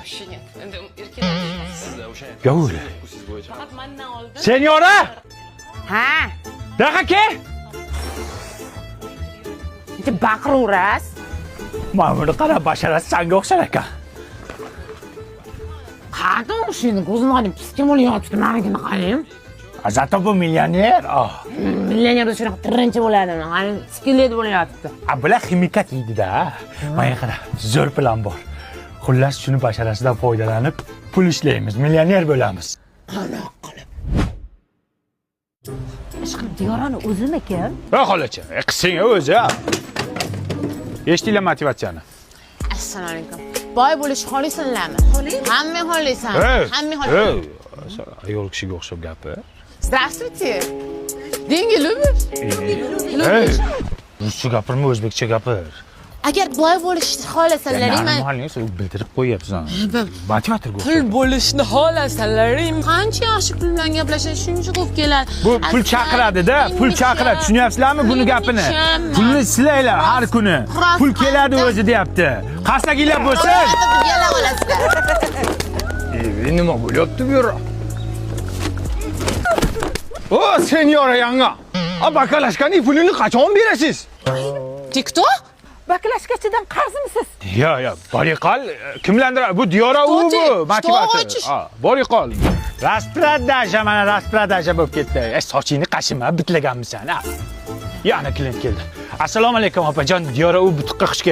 Вообще нет. Endi erkin. Yo'q. Senyora! Ha. Buyoqqa kel! Bitta baqiraverasiz. Mana buni qara, basharasi sanga o'xshar ekan. Qayerdan o'xshaydi? Ko'zimni qarang, pisga bo'lib yotibdi, manikini qarang. Зато bu millioner. Oh. Millionerda shunaqa tirinchi bo'ladimi? Qarang, skelet bo'lib yotibdi. A, bular ximikat yeydi-da. Mana qara, zo'r plan bor. Xullas, shuni basharasidan foydalanib pul ishlaymiz, millioner bo'lamiz. Qanaqa qilib? Ishqilib, Diyorani o'zimikin? Va xolacha, qilsang o'zi. Eshitdinglar motivatsiyani. Assalomu alaykum. Boy bo'lishni xohlaysizlarmi? Hamma xohlaysan. Hamma xohlaysan. Ayol kishiga o'xshab gapir. Здравствуйте. Деньги любишь? Ey, ruscha gapirma, o'zbekcha gapir. Agar boy bo'lishni xohlasalaring, man Нормально, sen bildirib qo'yyapsan. Motivatorga pul bo'lishni xohlasalaring, qancha yaxshi pul bilan gaplashadi, shuncha ko'p keladi. Bu pul chaqiradida, pul chaqiradi. Tushunyapsizlarmi buni gapini? Pulni silanglar har kuni. Pul keladi o'zi deyapti. Qarsakinglar bo'lsin. Kela olasizlar. E, nima bo'lyapti bu yerda? O, senyora yanga. A, баклажка ning pulini qachon berasiz? Ты кто? Баклажка chidan qarzmisiz? Yo, yo, boriqol, kimlardir bu Diyora u Что bu ты? Что motivator. хочешь? Ha, boriqol. Распродажа, mana распродажа bo'lib ketdi. E, sochingni qashima, bitlaganmisan, ha? Yana klient keldi. Assalomu alaykum, opajon, Diyora u butuqqa xush.